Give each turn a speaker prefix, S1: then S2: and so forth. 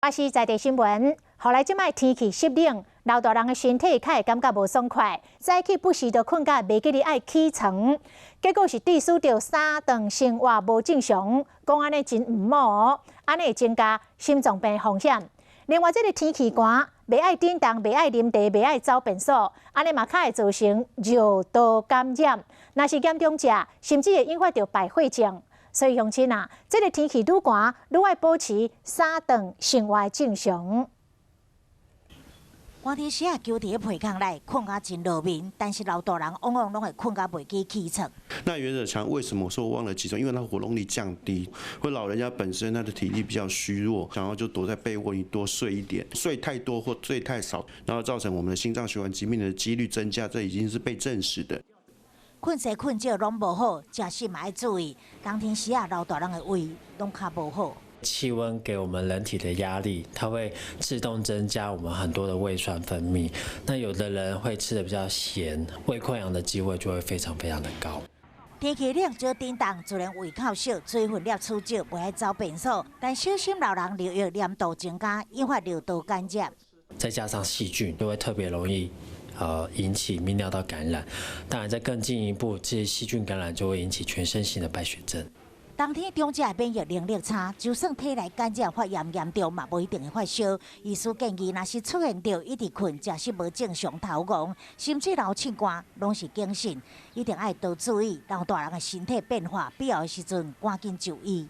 S1: 啊是在地新聞，予來這擺天氣濕冷，老大人的身體較會感覺無爽快，早起不時就睏甲袂記得愛起床，結果是致使著三頓生活無正常，講按呢真毋好，按呢會增加心臟病風險。另外，這个天氣寒，袂愛振動，袂愛啉茶，袂愛走便所，按呢嘛較會造成尿道感染。若是嚴重者，甚至會引發著敗血症。所以鄉親啊，這个天氣愈寒，愈愛保持三頓生活正常。
S2: 寒天時啊，勼佇被炕內睏甲真落眠，但是老大人往往攏會睏甲袂記起床。
S3: 那原則上為什麼說忘了起床？因為他活動力降低，或老人家本身他的體力比較虛弱，然後就躲在被窩裡多睡一點，睡太多或睡太少，然後造成我們的心臟血管疾病的幾率增加，這已經是被證實的。
S2: 睏濟睏少攏無好，食食嘛愛注意。冬天時啊，老大人的胃攏較無好。
S4: 氣溫給我們人體的壓力，它會自動增加我們很多的胃酸分泌。那有的人會吃得比較鹹，胃潰瘍的機會就會非常非常的高。
S2: 天氣冷少振動，自然胃口小，水分攝取少，袂愛走便所。但小心老人尿液黏度增加，引發尿道感染。
S4: 再加上細菌，就會特別容易引起泌尿道感染。當然，再更進一步，這些細菌感染就會引起全身性的敗血症。
S2: 冬天長者免疫能力差，就算體內感染發炎嚴重，嘛無一定會發燒。醫師建議，若是出現著一直睏、食食無正常、頭戇，甚至流凊汗，攏是警訊，一定愛多注意老大人的身體變化，必要的時陣趕緊就醫。